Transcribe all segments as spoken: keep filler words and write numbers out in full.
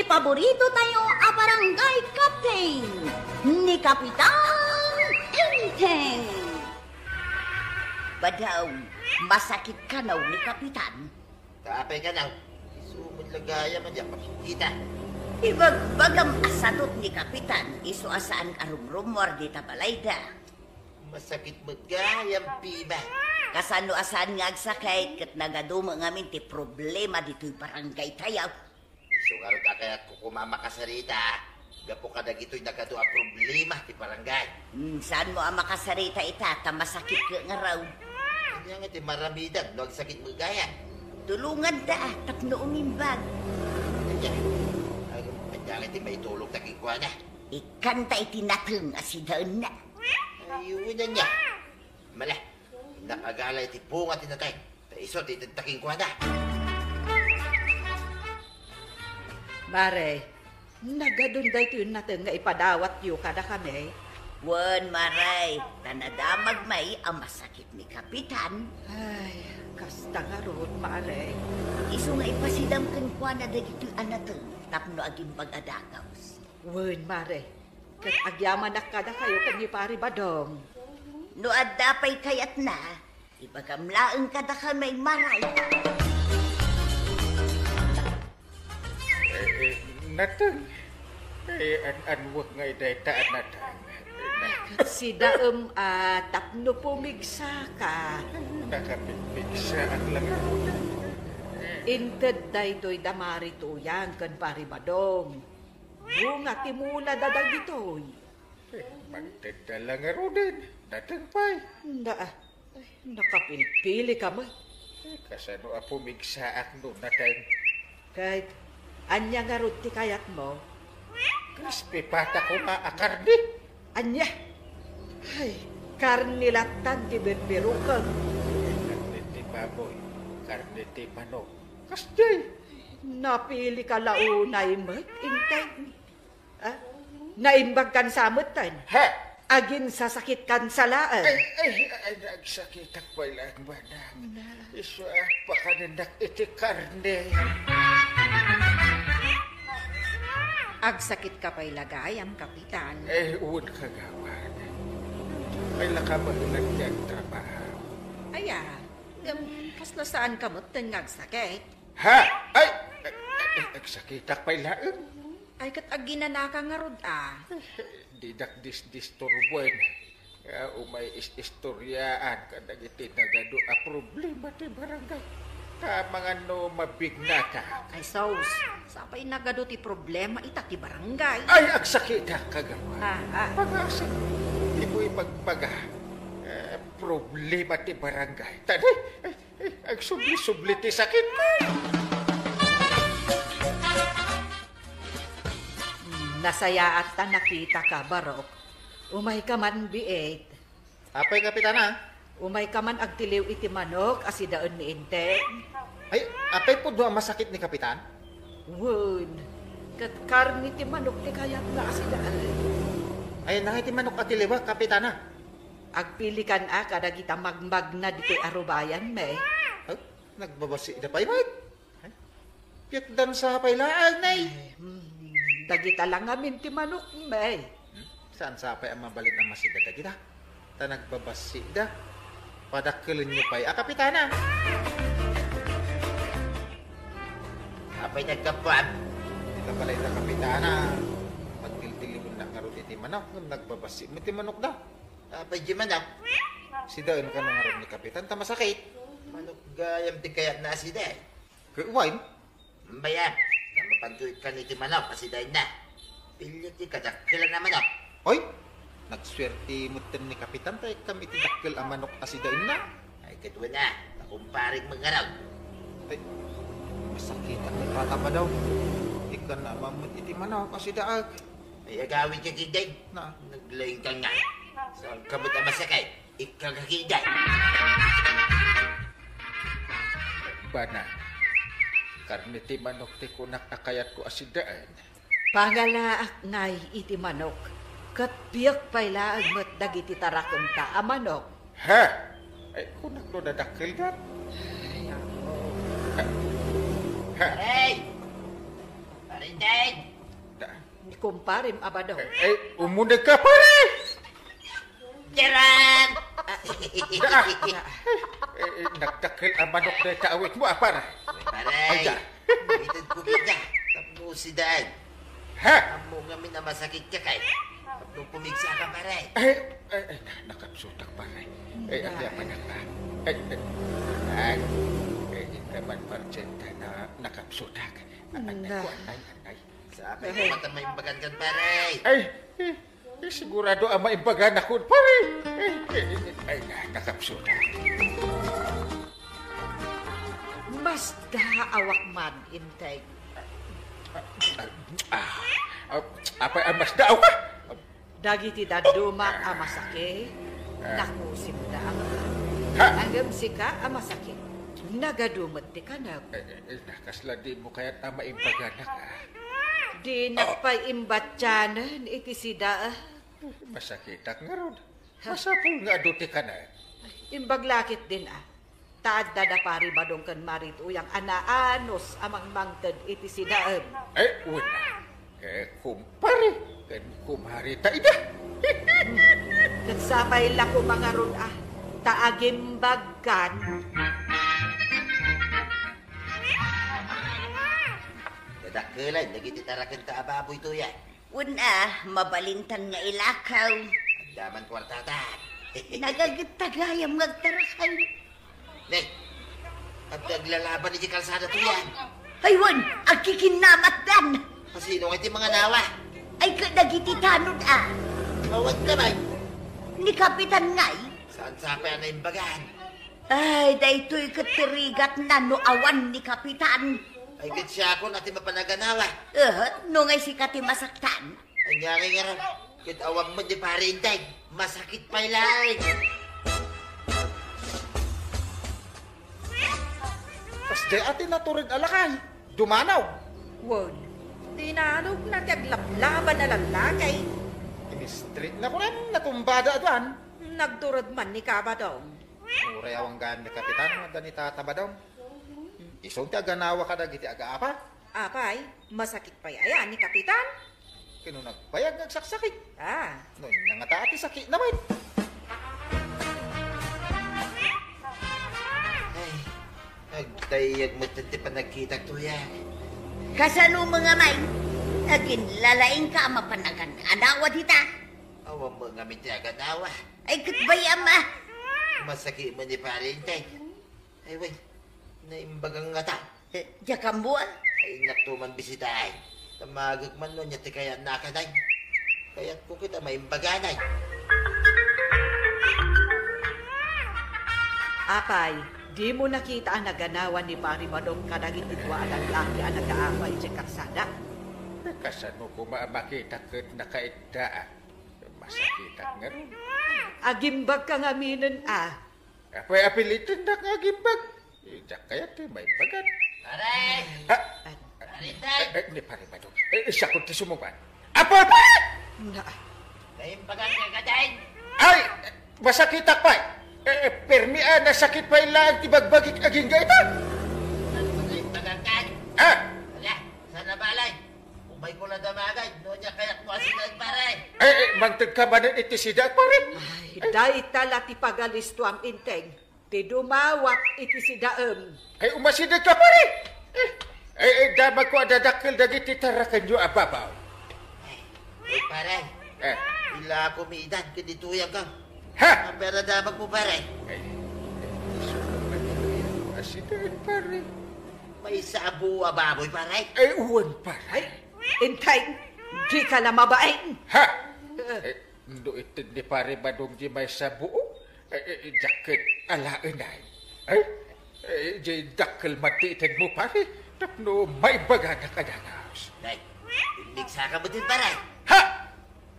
Paborito tayo a barangay captain, ni Kapitan Enteng. Badaw, masakit kanaw ni Kapitan. Apay kanaw? Isu met la gayam a diak makikita. Ibagbagam a sadut ni Kapitan, isu a saan a rumrumuar dita balayda. Masakit met gayam, Pima. Kasano a saan nga agsakit, ket nagadu met ngamin ti problema ditoy barangay tayo. Isu ngarud a kayatko koma a makasarita gapu kadagitoy nagadu a problema ti barangay. Hmm, saanmo a makasarita ita, ta masakit ket ngarud. Ania nga ti maramidak no agsakit met gayam? Tulonganta a tapno umimbag. Ania? Ania nga ti maitulongta kenkuana? Ikkanta iti nateng a sidaenna. Ay, wen ania. Mala, nakagala iti bunga ti nateng. Ta isu ti itedta kenkuana. Mare, nagadun daytoy nateng nga ipadawatyo kadakami? Wen, Mare, ta nadamag met a masakit ni Kapitan. Ay, kasta ngarud, Mare. Isu nga ipasidam kenkuana dagitoy a nateng tapno agimbag a dagus. Wen, Mare, ket agyamanak kadakayo ken ni Pari Badong. No adda pay kayatna, ibagam laeng kadakami, Mare. Eh, eh, nateng. Eh, an-anwek nga dayta a nateng. Ket sidaem a tapno pumigsaka. Nakapigpigsaak la ngarud. Inted daytoy da Mari Tuyang ken Pari Badong. Bunga ti mulada dagitoy. Eh, mangtedda la ngaruden. Nateng pay. Anda, ah. Ay, nakapilpilika met. Eh, kasano a pumigsaak no nateng? Ket ania ngarud ti kayatmo? Crispy pata koma a karne. Ania? Ay, karne lattan ti birbirokem. Eh, karne ti baboy, karne ti manok. Kasdiay. Napilika la unay met, Enteng. Ah? Naimbagkan sa metten? Ha? Aginsasakitkan sa laeng? Ay, ay, ay, nagsakitak pay laeng, manang. Na. Isu a pakanennak iti karne. Agsakitka pay la gayam, Kapitan? Eh, wen, Kagawad. Diak pay la kabaelan ti agtrabaho. Aya, ngem kasla saanka metten nga agsakit? Ha? Ay! Ay, ay, ay, agsakitak pay laeng. Ay, ket aginanaka ngarud, a. Didak disdisturbuen. Nga umay is-istoriaan kadagiti nagadu a problema ti barangay. Ta amangan no mabignatak. Ay, sus, sapay nagadu ti problema ita ti barangay. Ay, agsakitak, Kagawad. Ah, ah. Pangasam, dimo ibagbaga, eh, problema ti barangay. Tadi, ay, Agsubli-subli ti sakitko. Nasayaat ta nakitaka, Barok. Umayka man biit. Apay, Kapitana? Umayka man agtiliw iti manok a sidaen ni Enteng. Ay, apay pudno a masakit ni Kapitan? Wen, ket karne ti manok ti kayatna a sidaen. Ay, nangay ti manok a tiliwak, Kapitana? Agpilikan a kadagita magmagna ditoy arubayanmi. Ay, nagbabassit da pay met. Ay, piekdan sa pay laeng, nay. Ay, hmm, dagita la ngamin ti manokmi. Hmm? Saan sa pay a mabalin a masida dagita? Ta nagbabassit da. Padakkelenyo pay a, Kapitana. Apay naggapuam? Dita balay da, Kapitana. Pagtiltiliwennak ngarud iti manok, ngem nagbabassit met ti manokda. Apay di manok? Sidaen kano ngarud ni Kapitan ta masakit. Manok gayam ti kayatna a sidaen. Ket wen? Bayam, ta mapanto ikkan iti manok a sidaenna. Pillit ti kadakkelan a manok. Oy, nagsuerte metten ni Kapitan ta ikkam iti dakkel a manok a sidaenna. Ay, ket wen a, nakumparik met ngarud. Ay, masakitak met pata padaw. Ikkan a ammo met iti manok a sidaek. Ay, agawidka ketdin. Na. Naglaingka nga. Saanka met a masakit? Ikka ka ketdin. Bana, karne ti manok ti kunak a kayatko a sidaen. Pangalaak ngay iti manok, ket piek pay laeng met dagiti tarakemta a manok. Ha? Ay, kunak no nadakkelda. Ay, apo. Ha? Ha? Hey! Inday! Da. Ni kumparem a Badong. Eh, eh, umuneg ka, pare! Gerard! Da. Eh, eh, nagdakkel a manok dayta awitmo, a, pare. Pare, ay, da. Ited ko kita. Tapno sidan. Ha? Ammo ngamin a masakit ka kay. Tapno pumigsa ka, pare. Eh, eh, eh, na-, nakapsutak, pare. Eh, adi a panak, ah. Eh, eh, ay, eh, ita man, pare, na nakapsutak. Anay ko, anay, anay. Sapay ko met a maimbagan kan, pare. Ay, eh, eh, sigurado a maimbagan ako, pare. Eh, eh, eh, ay, na-, nakapsutak. Masdaawak man, Inteng. Ah, ah, ah, apay a masdaawka? Dagiti dadduma a masakit, nakusimda a makan. Ha? Ngem sika a masakit, nagadu met ti kanek. Eh, eh, eh, kasla dimo kayat a maimbaganak, a? Dinak pay imbatianen iti sida, a. Masakitak ngarud. Masapul nga adu ti kanek. Imbag la ketdin, a. Ta adda da Pari Badong ken Mari Tuyang a naanus a mangmangted iti sidaem. Eh, wen. Eh, kumpare ken kumarita ida. Ket sapay la koma ngarud, a, ta agimbagkan. Dadakkelan dagiti tarakenta a baboy, Tuyang. Wen a, mabalintan nga ilakaw. Adda man kuartata. Nagagetta gayam nga agtarakay. Ne, adda aglalaban iti kalsada, Tuyang. Ay, wen, agkikinnamatdan. Asino nga iti manganawa? Ay, ket dagiti tanod, a. Awan ka, bay. Ni Kapitan ngay? Saan sapay a naimbagan? Ay, daytoy ket ti rigatna no awan ni Kapitan. Ay, ket siakon a ti mapanaganawa. Eh, no ngay sika ti masaktan? Ania ngay ngarud, ket awan met ni Pare Inteng. Masakit pay laeng. Kasdiay a ti natured a lakay, dumanaw. Wen, dinanogna ti aglaplaban a lallaki. Inistritna kunem, natumbada aduan. Nagtured man ni Kabadong. Uray awan gayam ni Kapitan, adda ni Tata Badong. Isu ti aganawa kadagiti agaapa. Apay, masakit pay aya ni Kapitan? Ken no nagbayag nga agsaksakit. Ah. No, ania ngata ti sakitna met? Ay, agtayyag met ti panagkitak, Tuyang. Kasano met ngamin? Aginlalaingka a mapan-agan-anawa dita? Awan met ngamin ti aganawa. Ay, ket bay-am, a. Masakit met ni Pare Inteng. Ay, wen, naimbagan ngata. Eh, diak ammo, a. Ay, innak to man bisitaen. Tamagek man no ania ti kayatna a kanay. Kayatko ket a maimbaganay. Apay, dimo nakita a naganawa ni Pari Badong kadagiti dua a lallaki a nagaapa idiay karsada? Kasano koma a makita ket nakaidda, a? Masakitak ngarud. Agimbagka ngaminen, a. Apay a pilitendak nga agimbag? Diak kayat ti maimbagan. Pare! Ha? Pare Inteng! Eh, eh, ni Pare Badong. Eh, siakon ti sumungbat. Apo, pare! Na. Naimbagan ka, Inteng! Ay! Masakitak pay! Eh, eh, permi a nasakit pay laeng ti bagbagik agingga ita! Ano ba naimbagan ka? Ha? Ala, sana balay! Umayko la damagay, no ania kayatmo a sidaek, pare. Eh, eh, mangtedka manen iti sidaek, pare. Ay, dayta la ti pagalistoam, Inteng. Ti dumawat iti sidaem. Ay, umasidegka, pare. Eh, eh, eh, damagko a dadakkel dagiti tarakenyo a babaw. Ay, pare. Eh. Ilakom idan ken ituyangka. Ha? Apay a damagmo, pare? Ay, asidaek, pare. Maysa a buo a baboy, pare. Ay, wen, pare. Ay, Inteng, dika la mabain. Ha? Eh, no ited ni Pare Badong di maysa buo, eh, eh, diak ket alaenay. Eh, eh, di dakkel man ti itedmo, pare, tapno maibaganak a danas. Nay, immigsaka met, pare. Ha?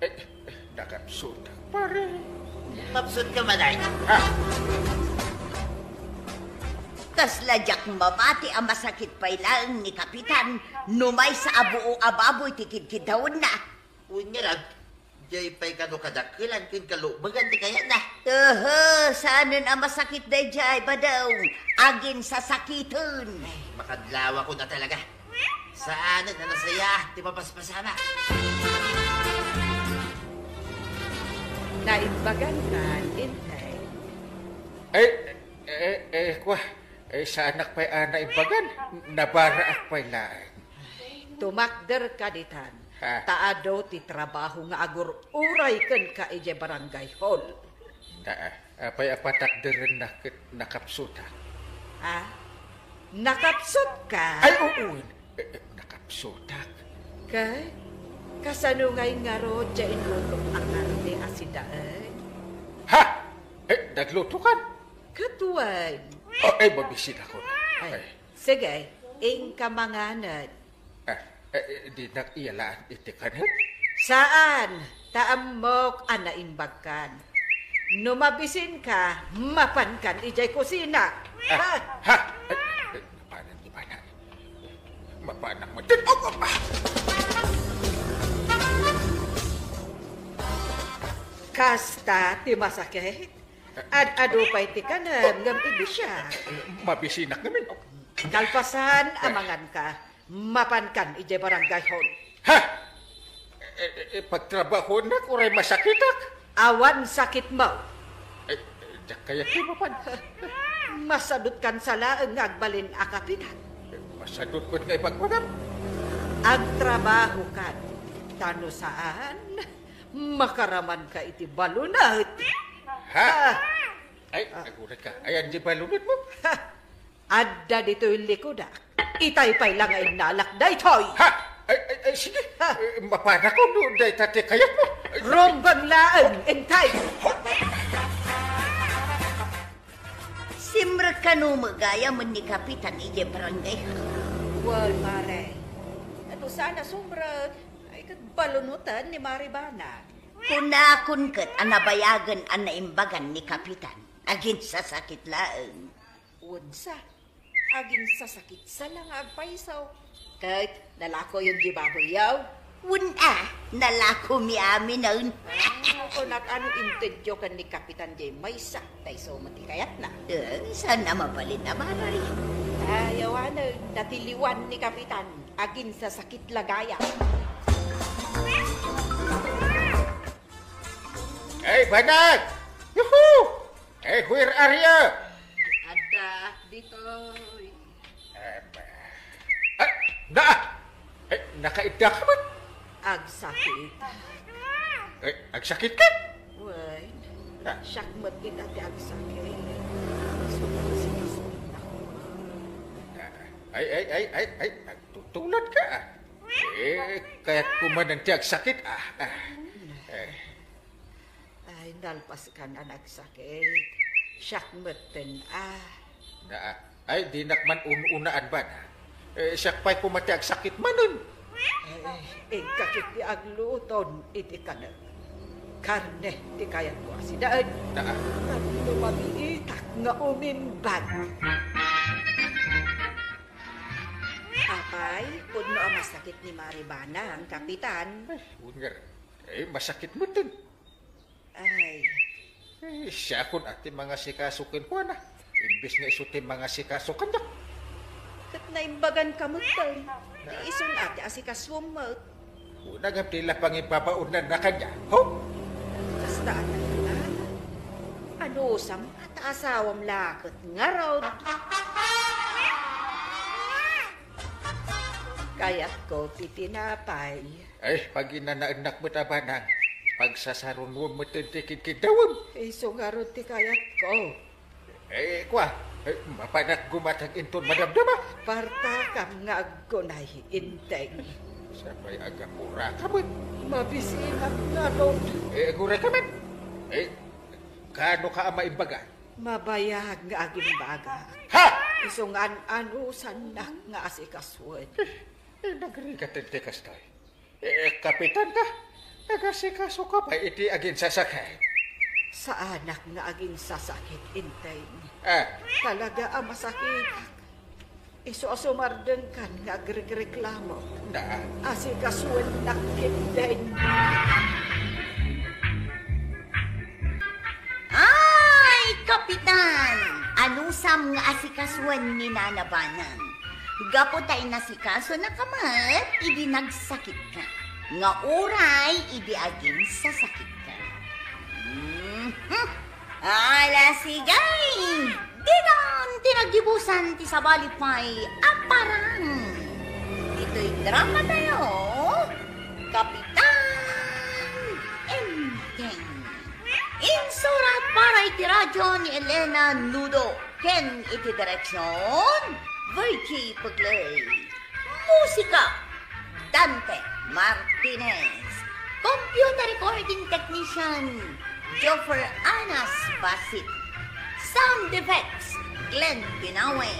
Eh, eh, nakapsutak, pare. Mapsut ka man, ay. Ha? Kasla diak mabati a masakit pay laeng ni Kapitan no maysa a buo a baboy ti kidkiddawenna. Wen ngarud, diay pay kano kadakkelan ken kalumegan ti kayatna. Ehe, saanen a masakit daydiay, Badong. Aginsasakiten. Ay, makadlawakon a talaga. Saan a nasaya ti mapaspasamak? Naimbagankan, Inteng. Eh, eh, eh, kwa, eh, saanak pay a naimbagan. Nabaraak pay laeng. Tumakderka ditan. Ha? Ta adu ti trabaho nga agur-uray kenka idiay barangay hall. Naa, apay a patakderennak ket nakapsutak? Ah? Nakapsutka? Ay, oo. Eh, eh, nakapsutak. Kay, kasano ngay ngarud diay inlutok a karne a sidaen? Ha? Eh, naglutokan? Ket wen. Oh, eh, mabisinakon. Ay, ay. Sige, inka manganen. Ah, eh, eh, dinak iyalaan iti kanen? Saan, ta ammok a naimbagkan. No mabisinka, mapankan idiay kusina. Ah, ha? Ha? Ay, ay, mapanan, mapanan. Mapanak man. Oh, oh, ah. Kasta ti masakit? Ad-adu pay ti kanem ngem ibisiak. Mabisinak ngamin. Kalpasan a manganka, mapankan idiay barangay hall. Ha? Eh, eh, eh, pagtrabahonak uray masakitak? Awan sakitmo. Eh, eh, diak kayat ti mapan. Masadutkan sa laeng nga agbalin a kapitan. Eh, masadut met nga ipagkunak. Agtrabahokan. Ta no saan, makaramanka iti balunot. Ha? Ah. Ay, aguray ka. Ayan di balunotmo? Ha! Adda ditoy likudak. Itay pay la nga innalak daytoy. Ha? Ay, ay, ay, sige. Ha? Eh, mapanakon no dayta ti kayatmo. Ay, rumbeng laeng, Inteng. Simrek kano met gayam ni Kapitan idiay barangay. Well, mare. Ano sana sumrek? Ay, ket balunoten ni Mare Bana. Kunakon ket a nabayagen a naimbagan ni Kapitan. Aginsasakit laeng. Wensa, aginsasakit sa la nga agpayso. Ket nalakoyon di baboyyo? Wen a, nalakomi aminen. Ah, kunak, ano intedyo ken ni Kapitan diay maysa, ta isu met ti kayatna. Eh, saan a mabalin a maray? Ay, awanen, natiliwan ni Kapitan, aginsasakit la gayam. Hey, Banag! Yuhu! Hey, where are you? Adda ditoy. Ah, da! Eh, nakaidda ka met? Agsakit. Eh, agsakit ka? Wen, ah, siak met ita ti agsakit. Suka si Kristo. Ah, ay, ay, ay, ay, ay, nagtutulad ka, ah. Eh, kayat ko man ti agsakit, ah. Ah. Eh. Ay, nalpaskan a nagsakit. Siak metten, ah. Na, ay, dinak man un-unaan ba na? Eh, siak pay koma ti agsakit manen. Eh, inka ketdi agluton iti kanem. Karne ti kayatko a sidaen. Na, ah. Tapno mabiitak nga umimbag. Apay, pudno a masakit ni Mare Banang, Kapitan. Ay, ungar. Eh, masakit metten. Ay. Eh, siakon a ti mangasikaso kenkuana. Imbes nga isu ti mangasikaso kaniak. Ket naimbaganka metten. Ti isun a ti asikasuem met. Una nga ti la pangibabaonanna kaniak, ho? Kasta a talaga. Anusam a ta asawam la ket ngarud. Kayatko ti tinapay. Ay, paginanaennak met a banang. Pagsasarunwem met ti kidkiddawem. Isu ngarud ti kayatko. Eh, kwa, eh, mapanak gumatag inton madamdama. Partakam nga aggunay, Inteng. Sapay agapuraka met. Mabisinak ngarud. Eh, aguray ka met. Eh, kano ka a maimbaga? Mabayag nga agimbaga. Ha? Isu nga an-anusannak nga asikasuen. Eh, nagrigat ti kastay. Eh, kapitan ka? Nagasikaso ka pay iti aginsasakit? Saanak nga aginsasakit, Inteng. Ah. Talaga a masakitak. Isu a sumardengkan nga agrekreklamo. Na? Asikasuennak ketdin. Ay, Kapitan! Anusam nga asikasuen ni Nana Banang? Gapu ta inasikasonak met idi nagsakitka, nga uray idi aginsasakitka. Mhm. Ala, sige! Ditan ti naggibusan ti sabali pay a parang. Ditoy dramatayo, Kapitan Enteng. Insurat para iti radyo ni Elena Nudo ken iti direksion, Virgie Pugley. Musika, Dante Martinez. Computer recording technician, Joffer Anas Basit. Sound effects, Glenn Binawe.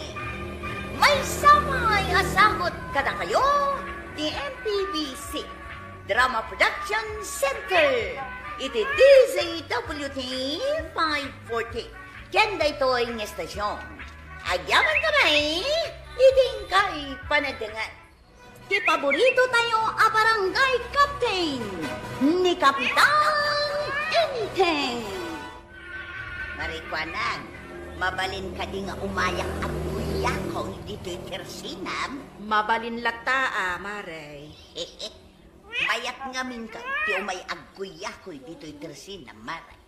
Maysa pay a sagut kadakayo ti M P B C Drama Production Center iti D Z W T five forty. Ken daytoy nga estasion, agyaman kami iti inkay panagdangat ti paborito tayo a barangay captain, ni Kapitan Enteng. Marikuanag, mabalin kadi nga umayak agkuyako ditoy tersinam? Mabalin latta a, Mare. Mayat ngamin ka ti umay agkuyako ditoy tersinam, Mare.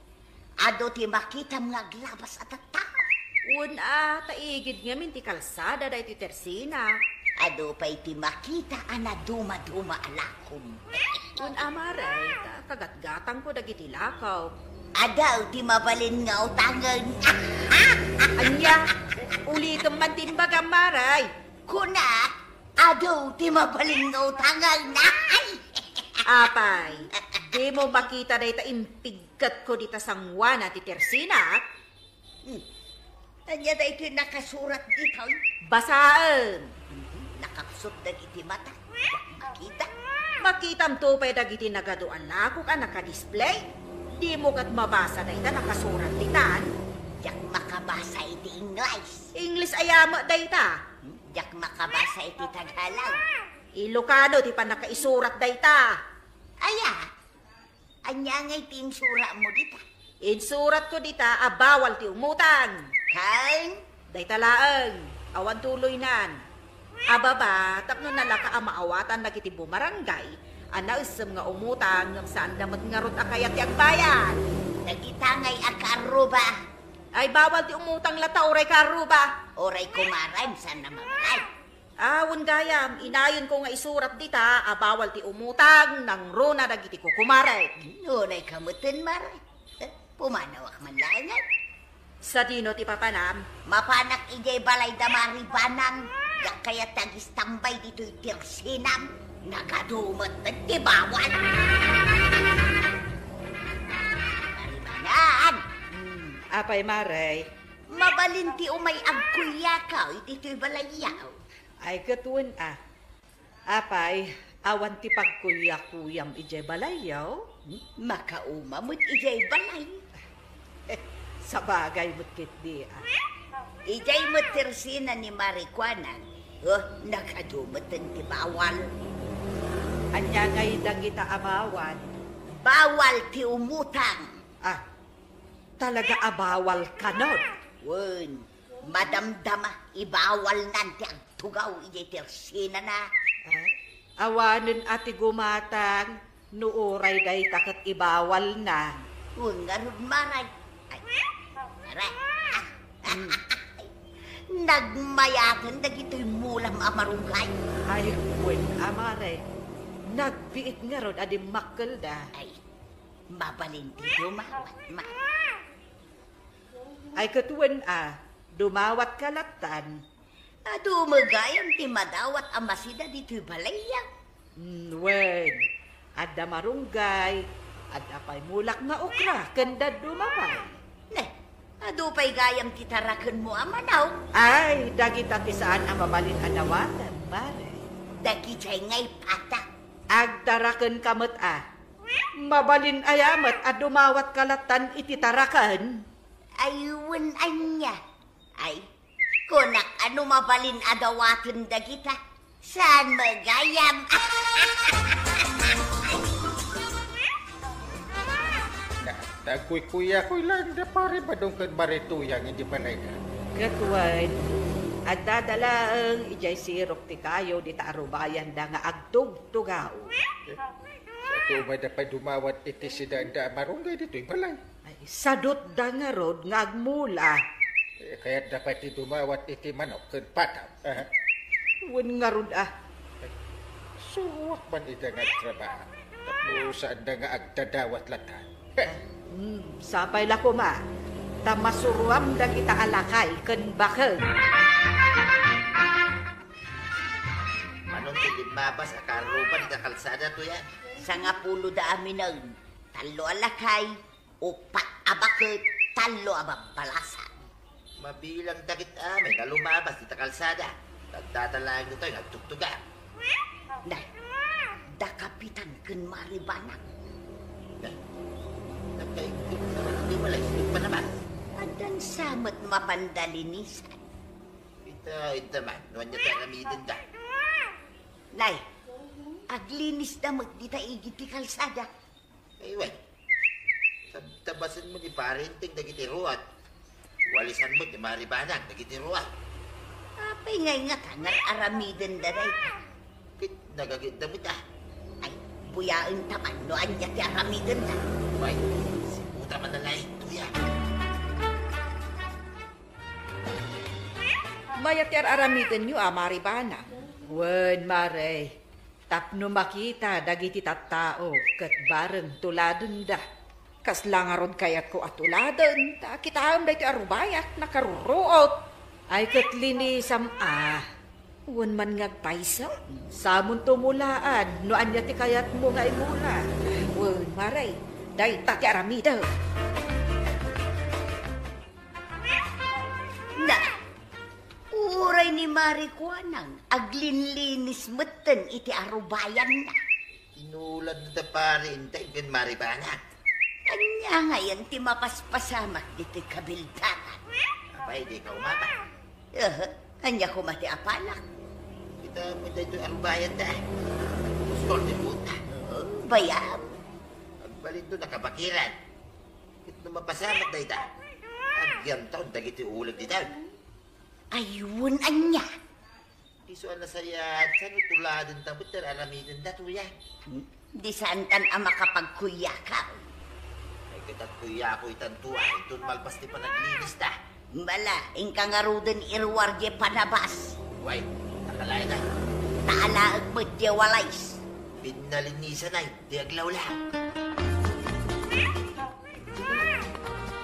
Adu ti makitam nga aglabas a tattao. Wen a, ta igid ngamin ti kalsada daytoy tersina. Adu pay ti makita a nadumaduma a lakom. Wen a, Mare, ta kagatgatangko dagiti lakaw. Adu ti mabalin nga utangen. Ania? Ulitem man ti imbagam, Mare. Kunak, adu ti mabalin nga utangen. Ay! Apay, dimo makita dayta impig- Katko dita sanguana ti tersinak. Hmm. Ania daytoy nakasurat ditoy? Basaem. Hmm, nakapsut dagiti mata. Makita. Makitamto pay dagiti nagadu a lakok a nakadisplay. Dimo ket mabasa dayta nakasurat ditan? Diak makabasa iti Ingles. Ingles aya met dayta? Hmm, diak makabasa iti Tagalog. Ilocano ti pannakaisurat dayta. Aya? Ania ngay ti insuratmo dita? Insuratko dita a bawal ti umutang. Ken? Dayta laeng, awan tuloynan. A baba, tapno nalaka a maawatan dagiti bumarangay a naessem nga umutang ngem saanda met ngarud a kayat ti agbayad. Dagita ngay a kaarruba. Ay, bawal ti umutang latta uray kaarruba. Uray kumarem, saan a mabalay? Ah, wen gayam, inayonko nga isurat dita a bawal ti umutang nangruna dagiti kukumarek. Nunay ka metten, Mare. Eh, pumanawak man laengen. Sadino ti papanam? Mapanak idiay balay da Mari Banang. Diak kayat ti agistambay ditoy tersinam. Nagadu metten ti bawal. Mari Banang! Hmm, apay, Mare? Mabalin ti umay agkuyakaw ditoy balayyo. Ay, ket wen a. Apay, awan ti pagkuyakuyam idiay balayyo? Hmm? Makauma met idiay balay. Sabagay met ketdi a. Idiay met tersina ni Mari Kuanang. Oh, nagadu metten ti bawal. Ania ngay dagita a bawal? Bawal ti umutang. Ah, talaga a bawal kano? Wen, madamdama, ibawalnan ti agtugaw idiay tersinana. Ah, awanen a ti gumatang no uray dayta ket ibawalna. Wen ngarud, Mare. Ay, Mare. Hmm. Nagmayaten dagitoy mulam a marunggay. Ay, wen a, Mare. Nagbiit ngarud a dimmakkelda. Ay, mabalin ti dumawat, Mare. Ay, ket wen a, dumawatka lattan. Adu met gayam ti madawat a masida ditoy balayyo. Hmm, wen, adda marunggay, adda pay mulak nga okra, ken dadduma pay. Ne, adu pay gayam ti tarakenmo a manaw? Ay, dagita ti saan a mabalin a dawatem, Mare. Dagidiay ngay pata. Agtarakenka met a. Mabalin aya met a dumawatka lattan iti taraken? Ay, wen ania? Ay, kunak a no mabalin a dawaten dagita, saan met gayam? Na, nagkuykuyakoy laeng da Pari Badong ken Mari Tuyang idi balayda. Ket wen, Adda da laeng idiay sirok ti kayo dita arubayanda nga agtugtugao. Sa tumayda pay dumawat iti sidaenda a marunggay ditoy balay. Ay, sadutda ngarud nga agmula. Eh, kayatda pay ti dumawat iti manok ken pataw. Aha. Wen ngarud, ah. Ay, suruak man ida nga agtrabaho. Tapno saanda nga agdadawat latta. Hmm, sapay la koma, ta masuroam dagita a lakay ken bakek. Manon ti limmabas a karruba dita kalsada, tuya? Sangapulo da aminen, tallo a lakay, upat a bakek, tallo a babbalasa. Mabilang dagit amin a lumabas dita kalsada. Nagdadalan ditoy, nagtugtuga. Nay, da Kapitan ken Mari Banang. Nay, nagkaigpit naman, di wala isip pa naman. Addan sa met mapanda linisan. Ita, ita man, no anya ti aramiden da. Nay, aglinis da met dita igid ti kalsada. Ay, wen. Tab-, tabasen mo ni Pare Enteng dagiti ruat. Walisan mo ni Mari Banang dagiti ruat. Apay ngay nga ta nga aramiden da dayta? Ket nagagidda mo ta. Ay, buyaen ta man no anya ti aramiden da. Ay, siputa man na laing tuya. Mayat ti ar-aramidenyo a Mari Banang. Wen, Mare. Tapno makita dagiti tattao ket bareng tuladenda. Kasla ngarud kayatko a tuladen, ta kitaem daytoy a rubayak, nakaruruot. Ay ket linisam a. Wen man nga agpayso. Samon tumulaan no ania ti kayatmo nga imula. Wen, Mare, dayta ti aramidek. Na, uray ni Mari Kuanang, aglinlinis metten iti arubayanna. Inulanna da Pare Enteng ken Mari Banang. Ania ngayen ti mapaspasamak ditoy kabildangan? Apay, dika umapa? Aha, ania koma ti apalak? Kita mo daytoy arubayanda. Nagpuskol ti puta. Oh, bayam. Agbalinto nakabakiran. Ket no mapasamak dayta, agyantaw dagiti uleg dita. Ay, wen ania? Isu a nasayaat, saan no tuladen ta met ti aramiden da, tuya? Di saantan a makapagkuyakaw. Ay, ket agkuyako itan, tuya, inton malpas ti panaglinis ta. Bala, inka ngaruden iruar diay panabas. Way, nakalayan na. Ta alaek met diay walis. Pinnalinisan ay, di aglawlaw.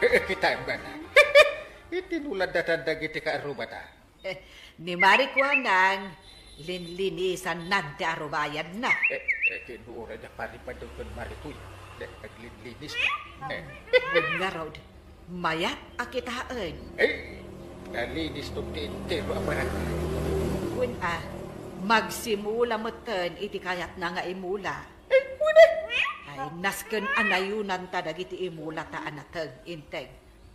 Eh, eh, kitaem gana. Iti nuladatan dagiti kaarrubata. Ni Mari Kuanang, linlinisannan ti arubayanna. Eh, eh, kinuray da Pari Padong ken Mari Tuya. Eh, aglinlinis na. Eh. Wen ngarud, mayat a kitaen. Eh, nalinis to ti entero a barangay. Wen a, magsimula metten iti kayatna nga imula. Eh, wen a. Ay, nasken a nayunanta dagiti imulata a nateng, Enteng.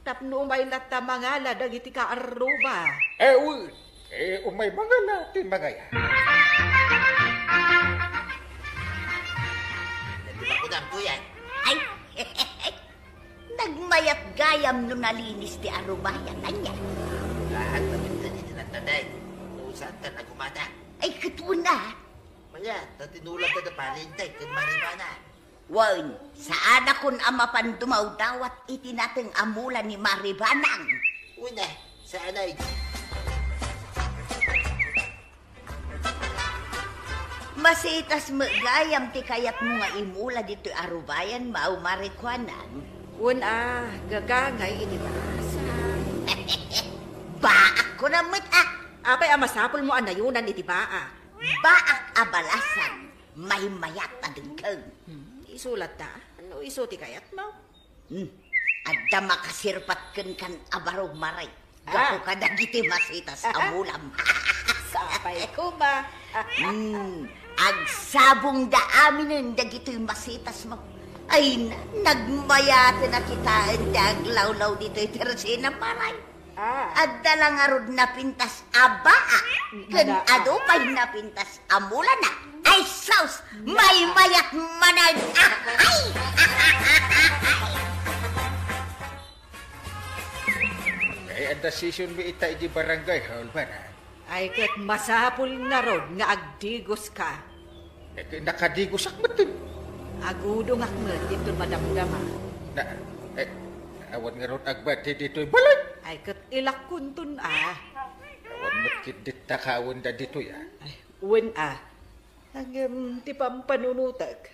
Tapno umay latta mangala dagiti kaarruba. Eh, wen. Eh, umay mangala ti mangaya. Nagdiba ko dagtoy, ay? Ay, nagmayat gayam no nalinis ti arubayan, ania? Lahat na pinta di tinataday. No, saan ka nagumata? Ay, ket wen a. Maya, ta tinulanta da Pari Enteng ken Mari Banang. Wen, saanakon a mapan dumawdawat iti nateng a mula ni Mari Banang. Wen a, saanay. Masitas met gayam ti kayatmo nga imula ditoy arubayanmo, Mari Kuanang. Wen a, gagangay iti balasan. Baak ko na met a. Apay a masapulmo a nayunan iti baak? Baak a balasan. Maymayat a denggen. Hmm, isu latta. No isu ti kayatmo? Hmm. Adda makasirpat kenkan a baro, Mari. Ah. Gapu kadagiti masitas a mulam. Sapay koma. Hmm. Agsabongda aminen dagitoy masitasmo. Ay, na, nagmayaten a kitaen ti aglawlaw ditoy tersena, Mari. Ah. Adda la ngarud napintas a baak, ken adu pay napintas a mulana. Ay, sus! Maymayat manen! Ah, ay! Ay, adda session mi ita idi barangay hall, Bana. Ay ket masapul ngarud nga agdigoska. Eh, nakadigosak metten. Agudongak met ditoy madamdama. Na, eh, awan ngarud agbati ditoy balay. Ay ket ilakkonton a. Awan met ketdi takawenda ditoy a. Ay, wen a. Ngem ti pampanunotek,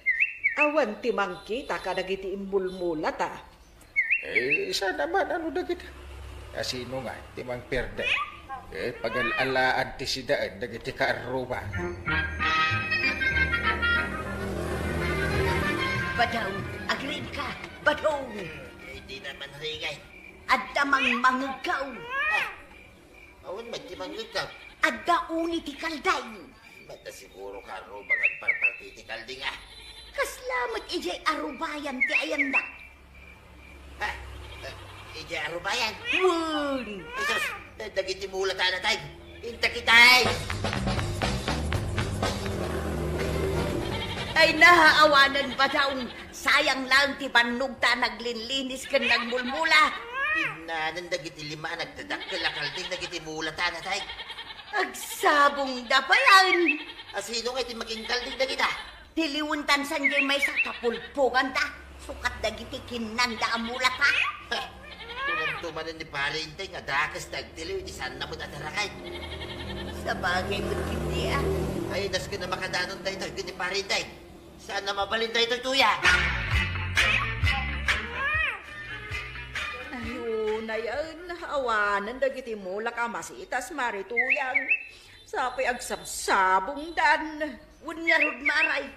awan ti mangkita kadagiti immulmulata. Eh, saan a man ano dagita? Asino nga ti mangperde? Eh, pagal-alaan ti sidaen dagiti kaarruba. Badong, agriingka, Badong! Eh, di naman ringay. Adda mangmangegkaw. Ah, awan met ti mangngegkaw. Adda uni ti kalding. Mata siguro kaarruba nga agparparti ti kalding a. Kasla met idiay arubayan ti ayandak. Ha? Eh, idiay arubayan? Wen! Jesus, eh, dagiti mulata a natay. Inta kitay! Ay, naawanan, Badong. Sayang laeng ti bannogta a naglinlinis ken nagmulmula. Innanen dagiti lima a nagdadakkel a kalding dagiti mulata a natay. Agsabongda payen. Asino nga iti makinkalding dagita? Ti liwentan saan diay maysa a kapulpoganta. Sukat dagiti kinnanda a mulata. Ha! Kunanto manen ni Pari Intay nga dakes ti agtiliw iti saanna met a taraken. Sabagay met ketdi a. Ay, dasken a makadanon daytoy ken ni Pari Intay. Saan a mabalin daytoy tuya? Ay, unayen, awanen dagiti mulak a masitas, Mari Tuyang. Sapay agsabsabongdan. Wen ngarud, Maray,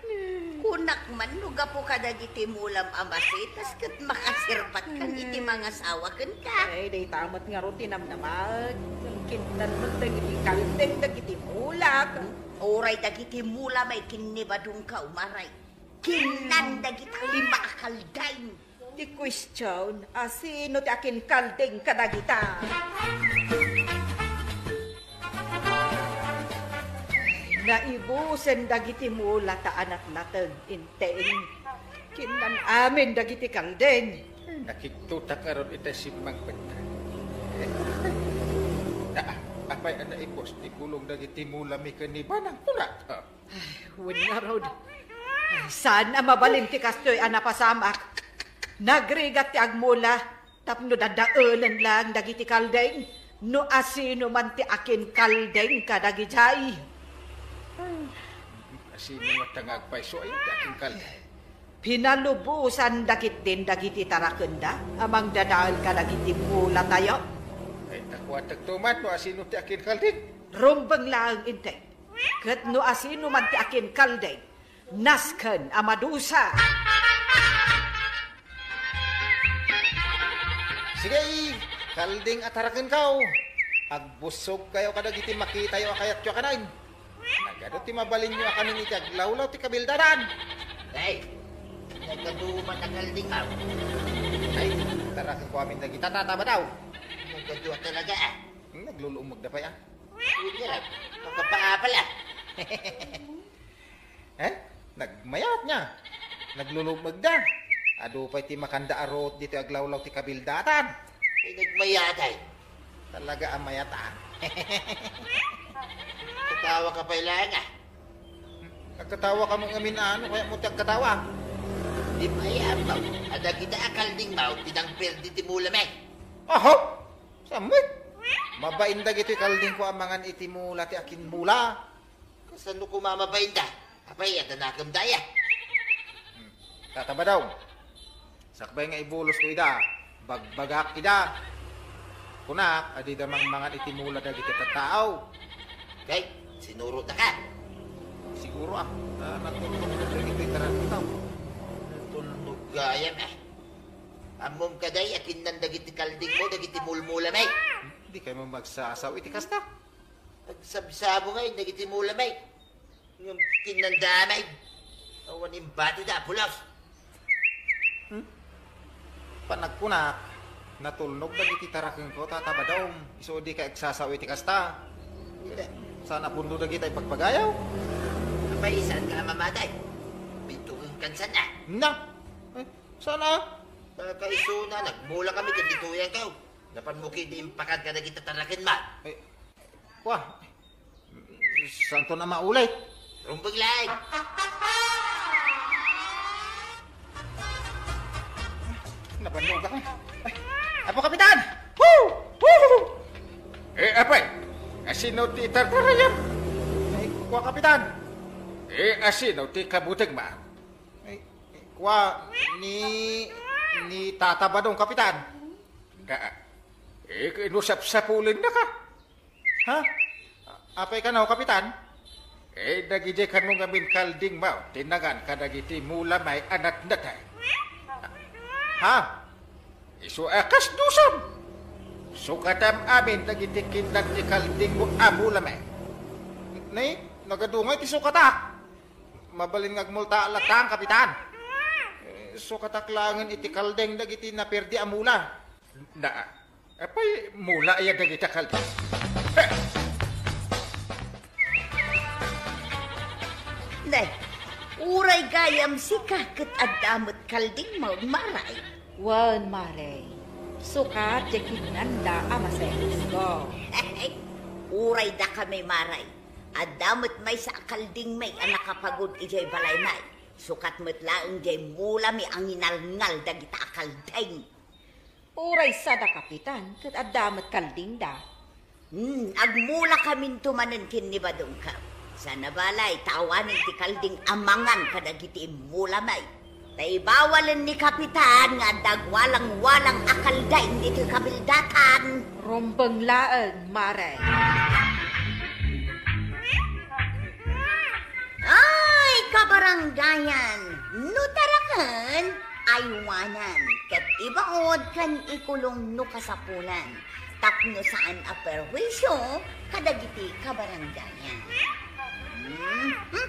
kunak man no gapu kadagiti mulam a masitas ket makaserbatkan iti mangasawa kenka. Ay, dayta met ngarud ti namnamaek. Kinnan met dagiti kalding dagiti mulak. Uray dagiti mula met ken ni Badongkaw, Maray. Kinnan dagiti lima a kalding. Ti question, asino ti akinkalding kadagita? Naibusen dagiti mulata a natnateng, Inteng. Kinnan amin dagiti kalding. Nakigtotak ngarud ita simmangpet. Aa, apay a naibus ti gulong dagiti mula mi ken ni Badong, kunak? Ay, wen ngarud. Ay, saan a mabalin ti kastoy a napasamak? Nagrigat ti agmula tapno dadaelen laeng dagiti kalding no asino man ti akinkalding kadagijay. Asino nga ta nga agpayso ay ti akinkalding? Pinalubosan da ketdin dagiti tarakenda a mangdadael kadagiti mulatayo. Ay, ta kuatek tuman no asino ti akinkalding. Rumbeng laeng, Inteng. Ket no asino man ti akinkalding, nasken a madusa. Sige, kalding a tarakenkaw. Agbussogkayo kadagiti makitayo a kayatyo a kanen. Nagadu ti mabalinyo a kanen iti aglawlaw ti kabildatan. Ay, nagadu man a kalding, aw. Ay, tarakenko amin dagita, Tata Badong. Nagadu a talaga, a. Naglulummegda pay, a. Uy, ngarud, makapaapal, a. Eh? Nagmayat nga. Naglulummegda. Adu pay ti makanda a ruot ditoy aglawlaw ti kabildatan. Ay, nagmayat, ay. Talaga a mayat, a. Katawa ka pay laeng, a. Agkatawa ka met ngamin, a, no kayatmo ti agkatawa? Di pay, apo. Adda dagita a kalding maw, ti nangperdi ti mula mi. Aho! Saan met? Mabain dagitoy kaldingko a mangan iti mula ti akinmula. Kasano koma mabainda? Apay, adda nakemda aya? Hmm. Tata Badong, sakbay nga ibulosko ida, bagbagak ida. Kunak, a dida mangmangan iti mula dagiti tattao. Kay, sinurotnaka? Siguro, a. Ah, natulnog dagitoy tattao. Natulnog gayam, a. Ammom kadi a kinnan dagiti kaldingmo dagiti mulmula mi? Dikay met magsasao iti kasta. Agsabsabongay dagiti mula mi. Ngem kinnanda mi. Awan imbatida a pulos. Hmm? Panagkunak, natulnog dagiti tarakenko, Tata Badong. Isu dikay agsasao iti kasta. Dida. Saan a pundo dagita ipagbagayo? Apay, saanka a mamatay? Bintugengkan saan a? Na! Eh, saan a? Kakaisuna, nagmula kami ken ni Tuyangkaw. Napanmo ketdi impakad kadagiti tarakenmo. Eh, wa, Saanton a maulit? Rumbeng laeng. Nabannogan. Ay, Apo Kapitan! Woo! Woo! Eh, apay, asino ti tartarayam? Ay, kua, Kapitan. Eh, asino ti kabutegma? Ay, kua, ni, ni Tata Badong, Kapitan. Daa. Eh, no sapsapulennaka? Ha? Apay kano, Kapitan? Eh, dagidiay kano ngamin kaldingmo ti nangan kadagiti mulamay a natnatay. Ha? Isu a kasdusam! Sukatam amin dagiti kinnang ti kaldingmo a mulamay. Nay, nagadungay ti sukatak. Mabalin nga agmulta latta, Kapitan. Eh, sukatak laengen iti kalding dagiti naperdi a mula. Naa. Apay, mula aya dagita kalding? Ne, uray gayam sika ket adda met kaldingmo, Mare. Wen, Mare. Sukat diay kinnanda a maseresko. Uray dakami, Mare. Adda met maysa a kaldingmi a nakapagud idiay balaymi. Sukat met laeng diay mulami a nginalngal dagita a kalding. Uray sada, Kapitan, ket adda met kaldingda. Hmm, agmulakaminto manen ken ni Badongko. Sana balay, ta awanen ti kalding a mangan kadagiti mulami. Ta ibawalen ni Kapitan nga adda agwalang-walang a kalding ditoy kabildatan. Rumbeng laeng, Mare. Ay, kabarangayan, no taraken, aywanan, ket ibaon ken ikulong no kasapulan, tapno saan a perhuisio kadagiti kabarangayan. Mhm.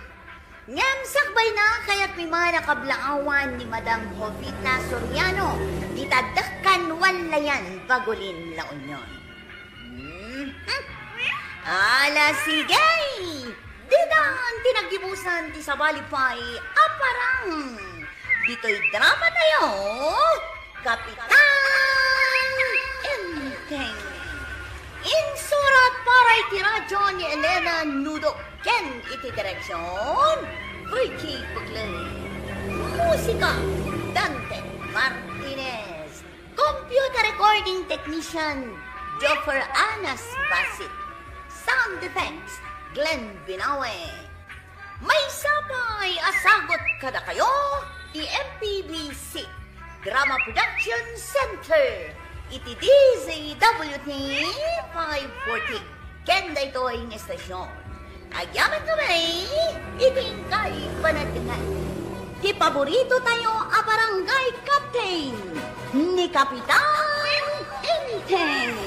Ngem sakbayna, kayatmi man a kablaawan ni Madam Jovita Soriano, dita Dakkan, Wallayan, Bagulin, La Union. Mhm. Ala, sige! Ditan ti naggibusan ti sabali pay a parang. Ditoy drama tayo, Kapitan Enteng. Insurat para iti radyo ni Elena Nudo ken iti direksyon, Virgie Bugley. Musika, Dante Martinez. Computer recording technician, Joffer Anas Basit. Sound effects, Glenn Binawe. Maysa pay a sagut kadakayo ti M P B C Drama Production Center iti D Z W T five forty. Ken daytoy nga istasyon, agyamankami iti inkay panagdengngeg ti paborito tayo a barangay captain, ni Kapitan Enteng.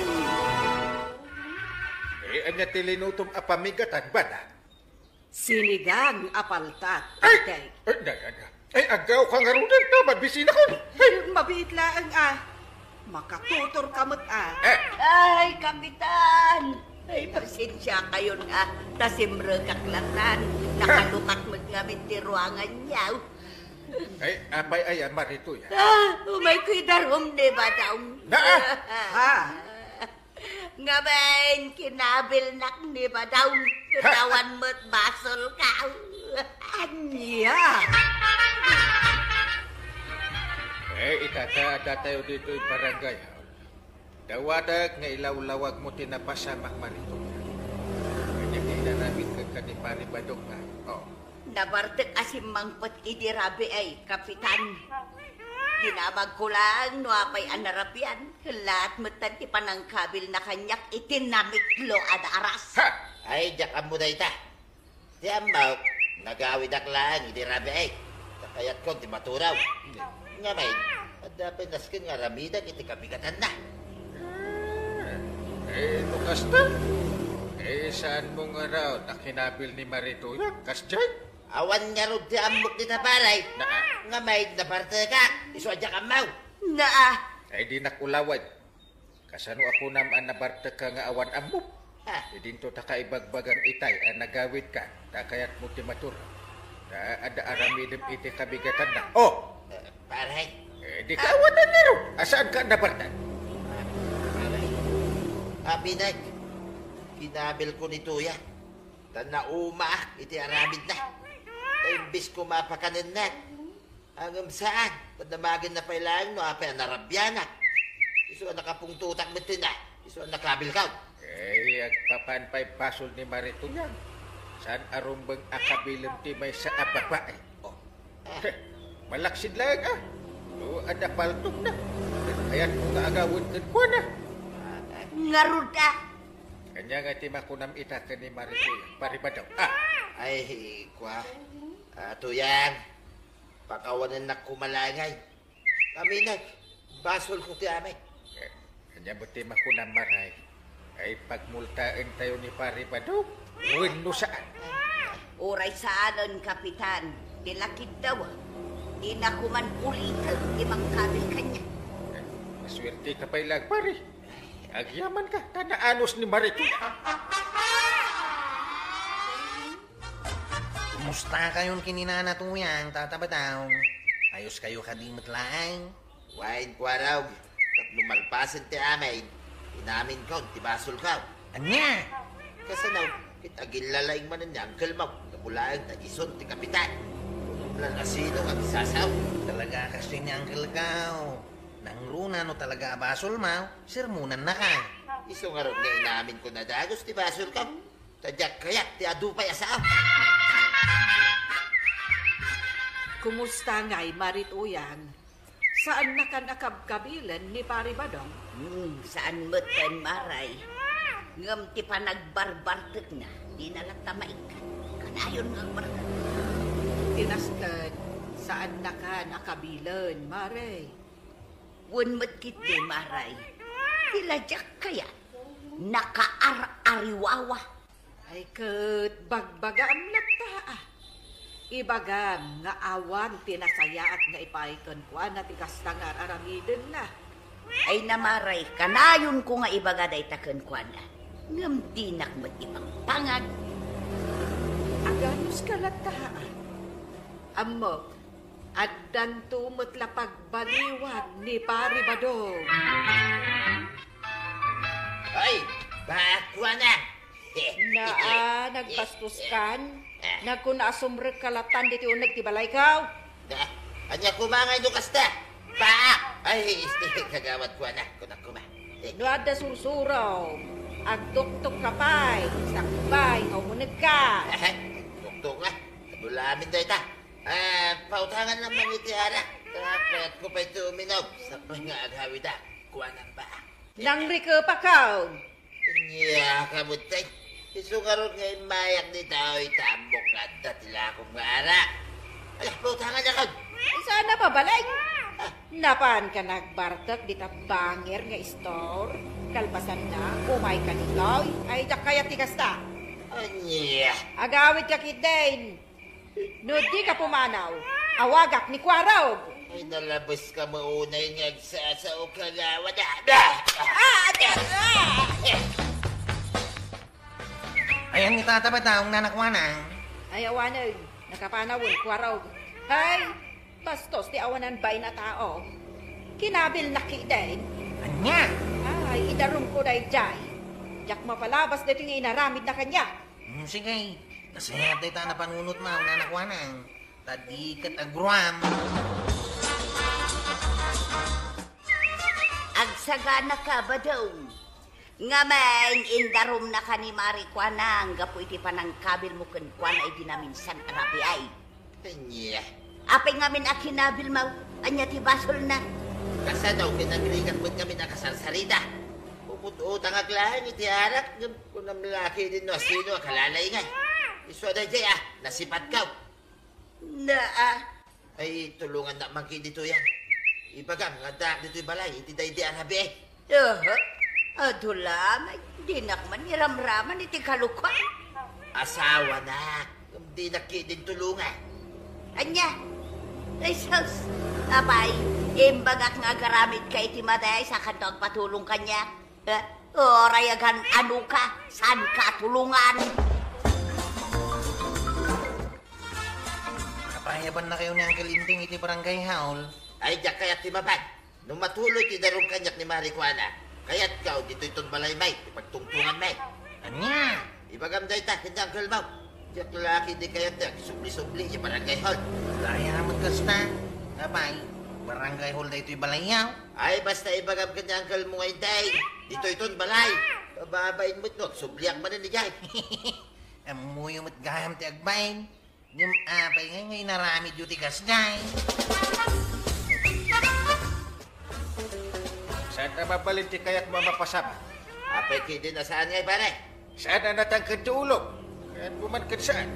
Eh, ania ti linutom a pamigatan, bana? Sinigang a paltat, Ay! Tay. Ay, na, na, na. Ay, aggaw ka ngaruden, ta mabisinakon. Ay! Mabiit laeng, a. Makatutorka met, a. Eh. Ay, Kapitan! Ay, pasensiakayon, a. Ta simrekak latan. Nakatukak met ngamin ti ruanganyo. Ay, apay aya, Maritoy, a? A, umayko idarum ni Badong. Na, a! Ha? Ngamin, kinabilnak ni Badong. Ha? Awan met basolka. Ania? Eh, itata, adda tayo ditoy barangay hall. Dawatek nga ilawlawagmo ti napasamak, Maritoy. Ania ti inaramidka kenka ni Pari Badong, a? Oh. Nabartek a simmangpet idi rabii, Kapitan. Dinamagko laeng no apay a narabian. Laat met tan ti panangkabilna kaniak iti namitlo a daras. Ha! Ay, diak ammo dayta. Ti ammok, nagawidak laeng idi rabii. Ta kayatkon ti maturaw. Ngamin, adda pay nasken nga aramidek iti kabigatanna. Ah, eh, no kasta, eh, saanmo ngarud a kinabil ni Maritoy? Kasdiay? Awan ngarud ti ammok dita, pare. Naa. Ngamin, nabartekak. Isu a diak ammo. Naa. Ay, dinak ulawen. Kasano a kunam a nabartekka nga awan ammok? Ha? Idinto ta kaibagbagang itay a nagawidka, ta kayatmo ti maturaw. Ta adda aramidem iti kabigatanna. Oh! Eh, pare. Eh, di ka awatanna ro. A, saanka a nabartek? Pare. Abinek, kinabilko ni Tuya. Ta naumaak iti aramidna. Ta imbes ko mapakanennak, ngem saan, ta damagenna pay laeng no apay a narabianak. Isu a nakapungtotak metten a, isu a nakabilkaw. Eh, agpapan pay basol ni Maritoyan. Saan a rumbeng a kabilem ti maysa a babae. Oh. Heh, malaksid laeng a. No, adda paltogna. Kayatko nga agawid kenkuana. Ngarud a. Ania nga ti makunam ita ken ni Maritoyan, Pari Badong? Ah! Ay, kua. Ah, Tuyang, pakawanennak koma laeng ay. Kaminek, basolko ti amin. Eh, ania met ti makunam, Maray? Ay, pagmultaentayo ni Pari Badong? Wenno saan? Uray saanen, Kapitan, ti lakiddaw, dina koma ulitek ti mangkabil kaniak. Eh, masuerteka pay laeng, Pari. Agyamanka, ta naanus ni Maritoyan. Kumustakayon ken ni Nana Tuyang, Tata Badong? Ayoskayo kadi met laeng? Wen, Kuarog, tapno malpasen ti amin, inaminkon ti basolko. Ania? Kasano, ket agilla laeng manen ni angkelmo, gapu laeng ta isun ti kapitan. Kunam la no asino nga ti sasao. Talaga a kas ni angkelko. Nangruna no talaga a basolmo, sermonannaka. Isu ngarud nga inaminkon a dagus ti basolko. Ta diak kayat ti adu pay a sao. Kumusta ngay, Maritoyan? Saannakan a kabkabilen ni Pari Badong? Hmm, saan metten, Maray. Ngem ti panagbarbartekna, dina latta maikkan. Kanayon nga agbartek. Ti nasken, saannakan a kabilen, Maray. Wen met ketdi, Maray. Ti la diak kayat, nakaar-ariwawa. Ay, ket bagbagaam latta a. Ibagam nga awan ti nasayaat nga ipaay kenkuana ti kasta nga ar-aramidenna. Ay, Maray, kanayonko nga ibaga dayta kenkuana. Ngem dinak met ipangpangag. Aganuska latta a. Ammok, addanto met la pagbaliwan ni Pari Badong. Ay, baak kuana. Naa, nagbastos kan? Nagkuna a sumrekka latta ditoy uneg ti balayko. Da, ania koma ngay no kasta? Baak! Ay, isti, kagawad kuana, kunak koma. No adda sursuro, agtuktok ka pay, sakbay nga umunegka. Tuktok nga, adu la amin dayta. Ah, pautangan lang man iti arak. Kayatko pay ti uminom. Sakbay nga agawidak. Kuanam ba? Nangrikepakon. Ania ka met tay. Isu ngarud nga immayak dita, oy, ta ammok nga adda ti lakom nga arak. Ala, pautangan niakon. Saan a babaling? Ah. Napanka nagbartek dita bangir nga istor? Kalpasanna, umayka ditoy. Ay, diak kayat ti kasta. Ania? Agawidka ketdin. No dika pumanaw, awagak ni Kuarog. Ay, nalabeska met unay nga agsasao, kagawad. Ah! Ah! Ayan ni Tata Badong, Nana Kuana. Ay, awanen, nakapanawen, Kuarog. Hay, bastos ti awanan bain a tao. Kinabilnak ketdin. Ania? Ay, idarumko daydiay. Diak mapalabas daytoy nga inaramidna kaniak. Hmm, sige. Nasayaat dayta a napanunotmo, Nana Kuana. Ta di ket aguruam. Agsaganaka, Badong. Ngamin, indarumnaka ni Mari Kuana gapu iti panangkabilmo kenkuana idi naminsan a rabiay. Ania? Apay ngamin a kinabilmo? Ania ti basolna? Kasano ket nagrigat met ngamin a kasarsarita? Puput-utangak laeng iti arak, ngem kunam la ketdin no asino a kalalaingay. Isu a daydiay a, nasipatka. Naa. Ay, tulongannak man ketdi, Tuyang. Ibagam nga addaak ditoy balay iti daydi a rabii. Aha. Adu la, may dinak man iramraman iti kalokuan. Asawanak, ngem dinak ketdin tulongan. Ania? Ay, sus! Apay, imbagak nga agaramidka iti madaysa, kanto agpatulong kaniak. Eh, uray agan-anoka, saanka a tulongan. Napayabannakayo ni Uncle Inting iti barangay hall. Ay, diak kayat ti mapan. No matuloy ti darum kaniak ni Mari Kuana, kayatko ditoy ton balaymi ti pagtungtonganmi. Ania? Ibagam dayta ken ni uncle mo. Diak la ketdi kayat ti agsubli-subli idiay barangay hall. Dayta met kasta. Apay, barangay hall daytoy balayyo. Ay, basta ibagam ken ni uncle mo nga intay. Ditoy ton balay. Babain met no agsubliak manen idiay. Ammoyo met gayam ti agbain. Ngem apay ngay nga inaramidyo ti kasdiay? Saan a mabalin ti kayatmo a mapasama? Apay ketdin a saan ngay, pare? Saan a natangked ti ulok? Kayatmo man ket saan?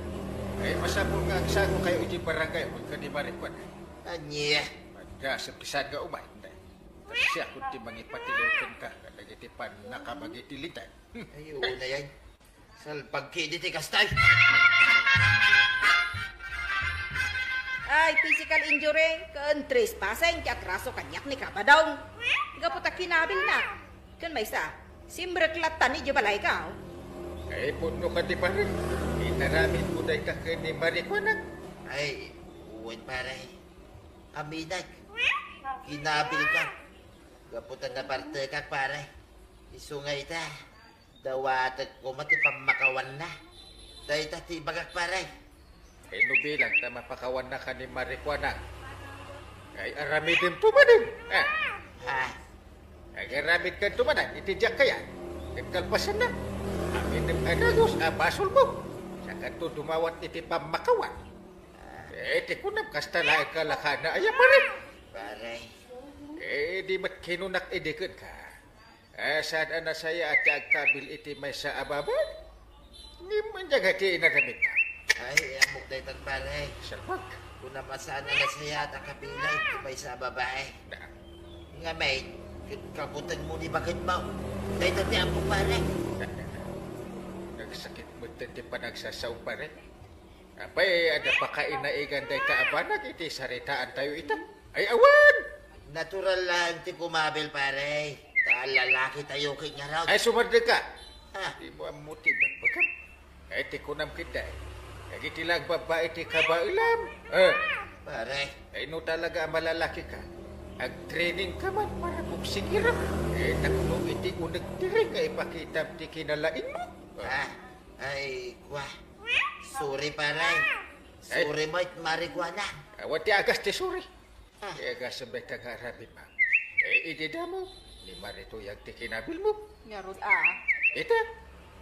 Ay, masapul nga agsagokayo iti barangay ken ni Marikuana. Ania? Madasem ti saan nga umay. Siak ti mangipatiliw kenka kadagiti pannakabagi ti linteg. Ay, unay ay. Salbag ketdi ti kasta. Ay, physical injury ken trespassing ti atraso kaniak ni Kabadong. Gapu ta kinabilnak. Ken maysa, simrek latta ni idiay balayko. Ay, pudno ka ti pare. Inaramidmo dayta ken ni Marikuana. Ay, wen pare. Aminak. Kinabilko. Gapu ta napartekak, pare. Isu nga ita, dawatek koma ti pammakawanna. Dayta ti ibagak, pare. Ay, no bilang ta mapakawannaka ni Marikuana, ay aramidem to manen. Ah. Ha? Ay aramidkan to manen iti diak kayat. Ket kalpasanna, ammidem a dagus a basolmo. Saka to dumawat iti pammakawan. Eh, ti kunam, kasta laeng kalakana aya, pare? Pare. Eh, di met kinunak idi kenka. Eh, saan a nasayaat ti agkabil iti maysa a babai? Ngem ania nga ti inaramidna? Ay, ammok daytan, pare. Salbag. Kunam a saan a nasayaat a kabilay ti maysa a babai. Na. Ngamin, ket kabutengmo ni baketmo. Dayta ti ammok, pare. Na, na, na. Nagsakit met ti panagsasao, pare. Apay, adda pakainaigan dayta a banag iti saritaantayo ita? Ay, awan! Natural laeng ti kumabil, pare. Ta lalakitayo ket ngarud. Ay, sumardengka! Ah. Dimo ammo ti bagbagam. Ay, ti kunam ket dayta. Dagiti la agbabbai ti kabaelam. Eh. Pare. Ay, no talaga a malalakika, agtrainingka man para buksingiram. Eh, tapno iti uneg ti ring nga ipakitam ti kinalaingmo. Ah. Ay, kua. Sorry, pare. Ay. Sorry met, Marikuana. Awan ti agas ti sorry. Ah. Ti agasem dayta nga aramidmo. Eh, idi damo, ni Mari Tuyang ti kinabilmo. Ngarud a. Ita,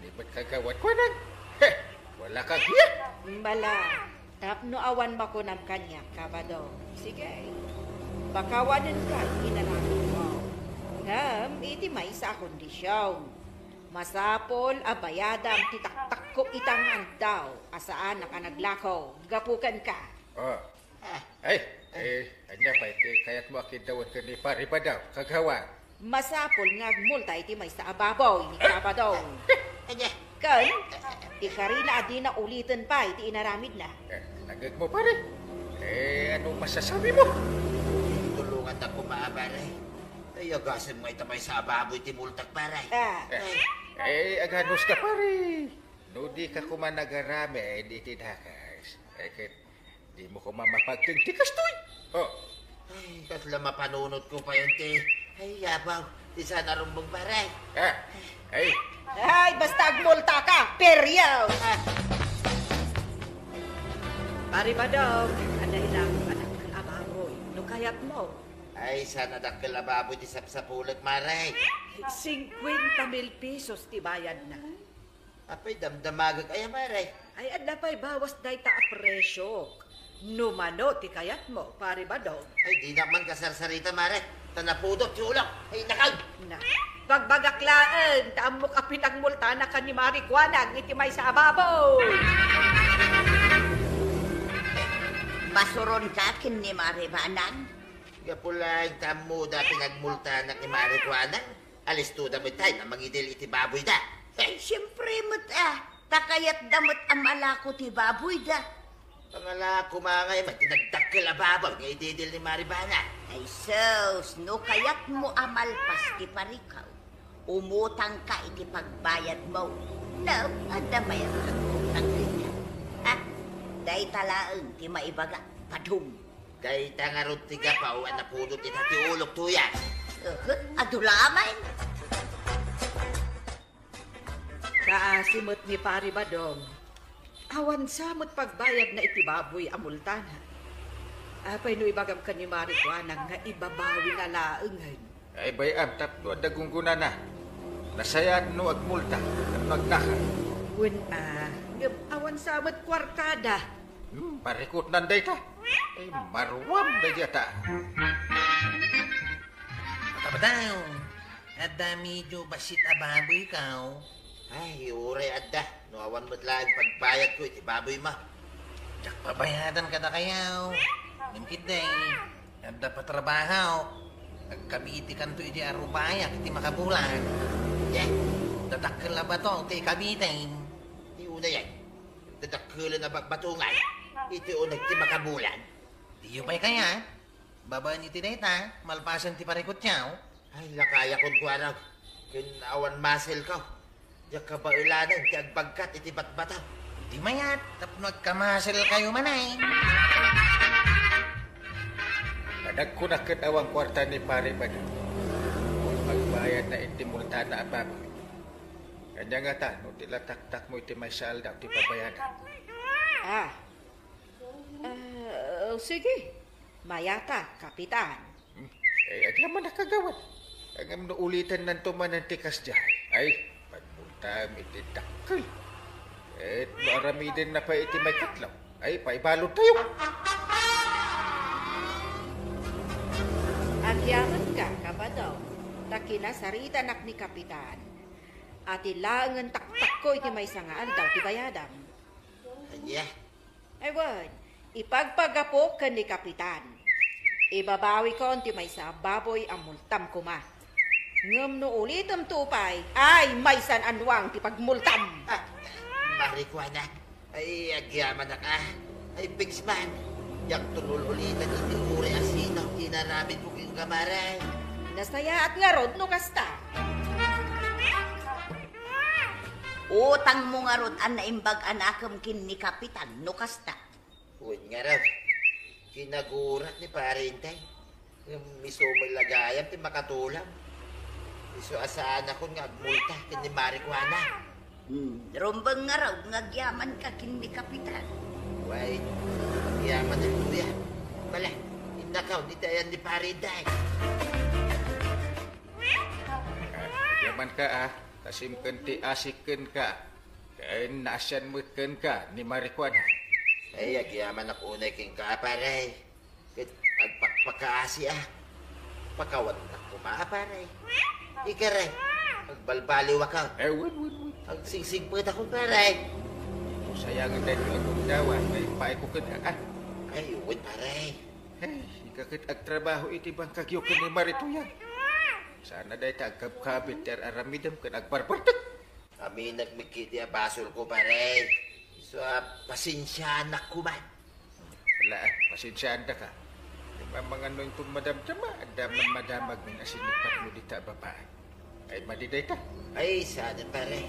ni met kagawad kuanan. He, wala kagayat. Bala, tapno awan makunam kaniak, Kabadong. Sige. Pakawanenka iti inaramidmo. Ngem iti maysa a kondision. Masapul a bayadam ti taktakko ita nga aldaw a saanak a naglako gapu kenka. Ah. Ay, eh, ania pay ti kayatmo a kiddawen ken ni Pari Badong, kagawad? Masapul nga agmulta iti maysa a baboy ni Kabadong. Ania? Ken, ikarina a dina uliten pay ti inaramidna. Eh, nagekmo, pare? Eh, ano masasabimo? Tulongannak koma, pare. Ay, agasem nga ita maysa a baboy ti multak, pare. Ah. Eh, eh, aganuska, pare. No dika koma nagaramid iti dakes, eh, ket dimo koma mapagteng ti kastoy. Oh. Ay, kasla mapanunotko pay iti, ay, yabaw, ti saan a rumbeng, pare. Ah, ay. Ay, basta agmultaka, peryaw! Ah. Pari Badong, adda inakok a dakkel a baboy. No kayatmo. Ay, saan a dakkel a baboy ti sapsapulek, mare? Singkuenta mil pesos ti bayadna. Apay, damdamagek aya, mare? Ay, adda pay bawas dayta a presyo. No mano ti kayatmo, Pari Badong. Ay, dinak man kasarsarita, mare. Ta napudot ti ulok. Ay, nakag! Na, pagbagak laeng, ta ammok a pinagmultanaka ni Mari Kuanang iti maysa a baboy. Masuronka ken ni Mari Banang? Gapu laeng ta ammoda pinagmultanak ni Mari Kuanang. Alistoda met tay a mangidil iti baboyda. Ay, siempre met a, ta kayatda met a malako ti baboyda. Pangalako mangay met ti nagdakkel a baboy nga ididil ni Mari Banang. Ay sus, no kayatmo a malpas ti parikaw, umutangka iti pagbayadmo. Ngem adda mayat a utang kenka. Ha? Dayta laeng ti maibagak, padum. Dayta ngarud ti gapu a napudot ita ti ulok, Tuyang. Uhut, adu laeng. Kaasi met ni Pari Badong. Awan sa met pagbayadna iti baboy a multana. Apay no ibagam ken ni Mari Kuanang nga ibabawina laengen? Ay, bay-am tapno adda gunggonana. Nasayaat no agmulta, tapno agdakar. Wen a, ngem awan sa met kuartada. Hmm, parikutnan dayta. Ay, maruam dayta. Tabadaw, adda medio bassit a baboykaw. Ay, uray adda. No awan met laeng pagbayadko iti baboymo. Diak pabayadan kadakayo. Ngem ketdi, adda patrabahok. Agkabitikanto idi a rubayak iti makabulan. Ye, dadakkel a bato ti ikabitim. Ti unay, dadakkelen a ba-, bato ngay iti uneg ti makabulan. Diyo pay kayat? Babaen iti dayta, malpasen ti parikutyo. Ay, lakayakon, kuarog. Ken awan maselko. Diak kabaelanen ti agbagkat iti batbato. Di mayat, tapno agkamaselkayo manen. Nagkunak ket awan kuarta ni Pare Badi. Pagbayadna iti multana a baboy. Ania ngata no ti lataktakmo iti maysa aldaw ti pabayadan? Ah. Ah, sige. Mayata, Kapitan. Hmm. Eh, agyamanak kagawad. Ngem no ulitennanto manen ti kasdiay, ay, pagmultam iti dakkel. Ket no aramidenna pay iti maikatlo, ay, paibaludtayo. Agyamanak, Kabadong, ta kinasaritanak ni Kapitan. Ati laengen taktakko iti maysa nga aldaw ti bayadam. Ania? Ay wen, ipagpagapok ken ni Kapitan. Ibabawikon ti maysa a baboy a multam koma. Ngem no ulitemto pay, ay, maysan annuang ti pagmultam. Ah, Mari Kuana, ay, agyamanak a. Ay, pigsman. Diakto ul-ulitan iti uray a sino ti inaramidko kenka, Mare. Nasayaat ngarud no kasta. Utangmo ngarud a naimbag a nakem ken ni Kapitan no kasta. Wen ngarud, kinagurak ni Pare Intay. Ngem isu met la gayam ti makatulong. Isu a saanakon nga agmulta ken ni Mari Kuana. Hmm, rumbeng ngarud nga agyamanka ken ni Kapitan. Wen, agyaman a kuya. Bala, innakaw, ditayan ni Pare Intay. Agyamanka, ah. Kasim ken ti asik kenka, ken naasian met kenka ni Mari Kuana. Ay, agyamanak unay kenka, pare. Ket agpakpakaasi a. Pakawannak koma, pare. Ikare, agbalbaliwak a. Eh, wen, wen, wen. Agsigsigpetakon, pare. Sayangen daytoy a gundaway nga ipaayko kenka. Ay, wen, pare. Ay, ika ket agtrabaho iti bangkagyo ken ni Mari Tuyang. Sana dayta agkabkabit ti ar-aramidem ken agbarbartek. Aminek met ketdi a basolko, pare. Isu a pasensianak koma. Ala, pasensiaandaka. Ti mamangano inton madamdama, adda man madamag nin asinipatmo dita a babai. Ay, madi dayta. Ay, saan, pare?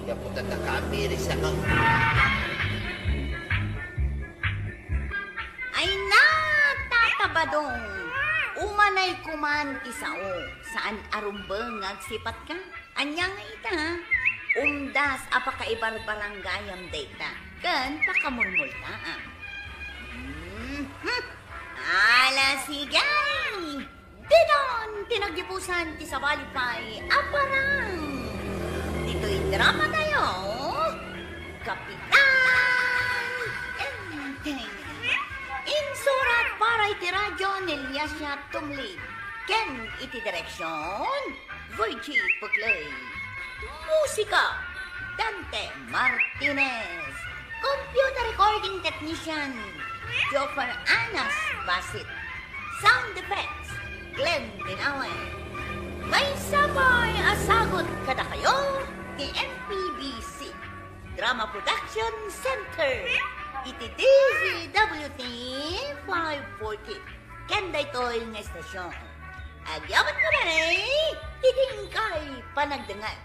Gapu ta nakaamiris ako. Ay, natatabadong. Umanay kuman ti sao. Saan a rumbeng nga agsipatka? Ania nga ita? Umdas a pakaibarbarangayam dayta ken pakamulmultaam. Mhm. Ala, sige! Didon ti nagdipusan ti sabali pay a parang. Ditoy drama tayo, Kapitan Enteng. Insurat para iti radyo ni Liasia Tumlid ken iti direksyon, Virgie Puclay. Musika, Dante Martinez. Computer recording technician, Joffer Anas Basit. Sound effects, Glenn Dinawe. Maysa pay a sagut kadakayo ti M P B C Drama Production Center iti D Z W T five forty. Ken daytoy nga estasyon, agyaman kami iti inkay panagdengngeg.